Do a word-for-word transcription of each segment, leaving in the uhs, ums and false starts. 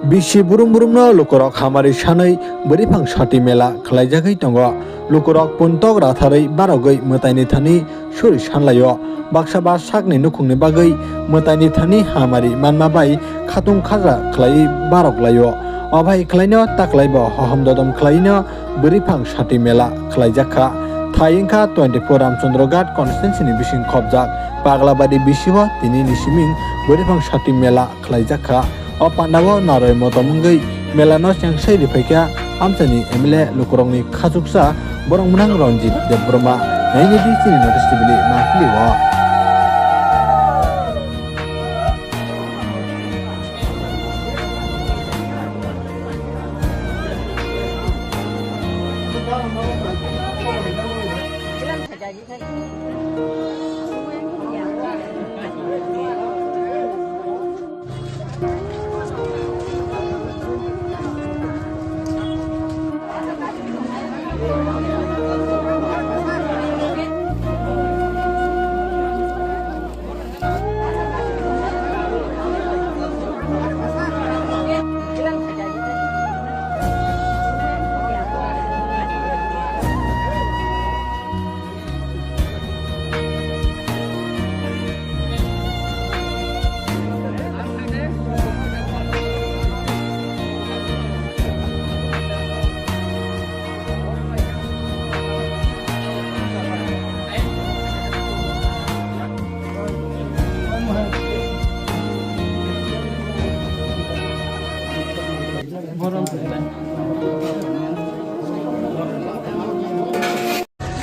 Bisi burum burumno lukurok hamari sanwi bwrwiphang sati mela khlaijagwi tongo. Lukurok puntok ratharwi barogwi mwtaini thani suri sanlaio. Baksa ba sakni nukhungni bagwi mwtaini thani hamari manma bai khatung khaja khlaiwi barok laio. Obai khlaino taklaibo hohom dodom khlaino bwrwiphang sati mela khlaijak kha. Thai wngkha twenty four Ramchandra Ghat constituency ni bising khopjak Paglabari bisio tini ni siming bwrwiphang sati mela khlaijak kha. O pandao naroi motom wngwi mela no chengsai riphaikha amchaini M L A lukurokni khachuksa borok mwnang Ranjit Debbarma. Naini di chini notice T V ni mahli o.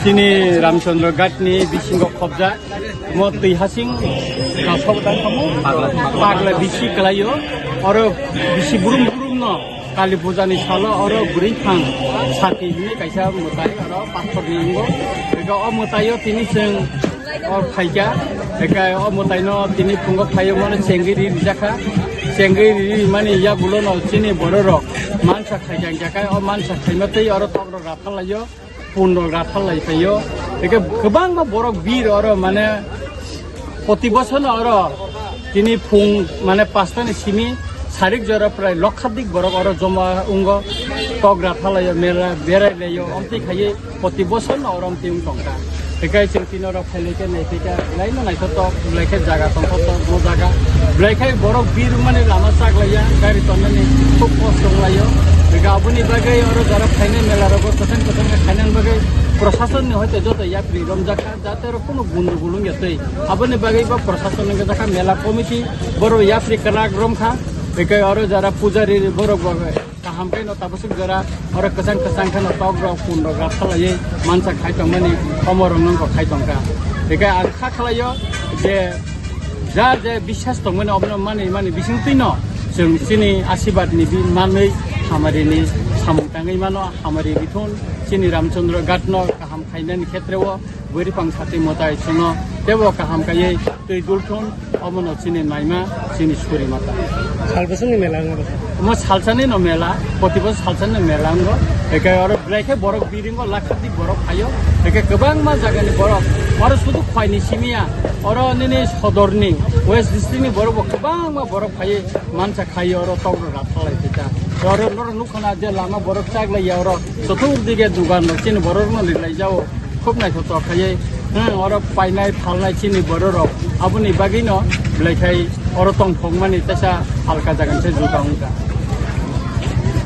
Chini Ramchandra Ghat ni bisingo khobjak mo twi hasing kaphok dang kamo pagla bisi kalaio, oro bisi burum burum no Kali puja ni salo oro bwrwi phang sati hwnwi kaisa mwtai oro pathor ni wngo. Ega o mwtai o tini chwng o phaikha, ega o mwtai no tini phungo phaio mano chengwi ri rijak kha. Chengwi ri rimani yagulo no chini borok rok mansa khaijak jakha, o mansa khaima twi oro tok rok rathalaio. Pun rok rathar lai phaio. Eke kwbangma borok bir oro mane poti bosor no oro tini phung mane pasta ni simi sarik jora prai lokhadik borok oro joma wngo, tok rathar laio, mela berai laio, omtwi khaiwi poti bosor no oro omtwi wng tongkha. Eke chwng tini oro phailai khe naiphaikha, belai no naithotok, belai khe jaga tongthoktok, bo jaga. Belai khe borok bir wngmani lama chaklaiya, gari tonnani khub kosto wnglaio. Hinkhe aboni bagwi oro jora phainai mela rogo kwthang kwthang khe khainani bagwi proshasonni hoite joto yapri romjakha, jate oro kunu gundugul wngya twi. Aboni bagwi bo proshasonni wngjakha mela committee, borok yapri kwrak romkha. Hinkhe oro jora pujari borok bo kaham khe no tabasuk jora oro kwchang kwchang khe no tok rok pun rok rak khalaiwi mansa khai tongmani omo rok nang kok khai tongkha. Hinkhe ang kha khlaio je ja je biswas tongmani obono mani mani bisingtwi no chwng chini asibad ni bi manwi hamari ni samung tangwi mano, hamari bithun chini Ramchandra Ghat no kaham khainani khetre o bwrwi pang sati mwtai chwngno teibo kaham kaiwi twi dulthun, omono chini naima chini suri mata. Sal bwswkni mela wngma bwsa? Omo salsani no mela, proti bosor salsani no mela wngo. Eke oro belai khe borok biringo lakhadik borok phaio. Eke kwbangma jagani borok oro sudu Khwaini simiya, oro nini sodorni West District ni borok bo kwbangma borok phaiwi mansa khaio oro tok rok rathar lai phaikha. Oro norok nukha na je lama borok chaklaiya oro chothurdige dugan rok chini borok no lilaijao. Khub naithotok khaiwi, hmm, oro painai phalnai chini borok rok. Aboni bagwi no belai khai oro tongthokmani teisa halka jaga se juda wngkha.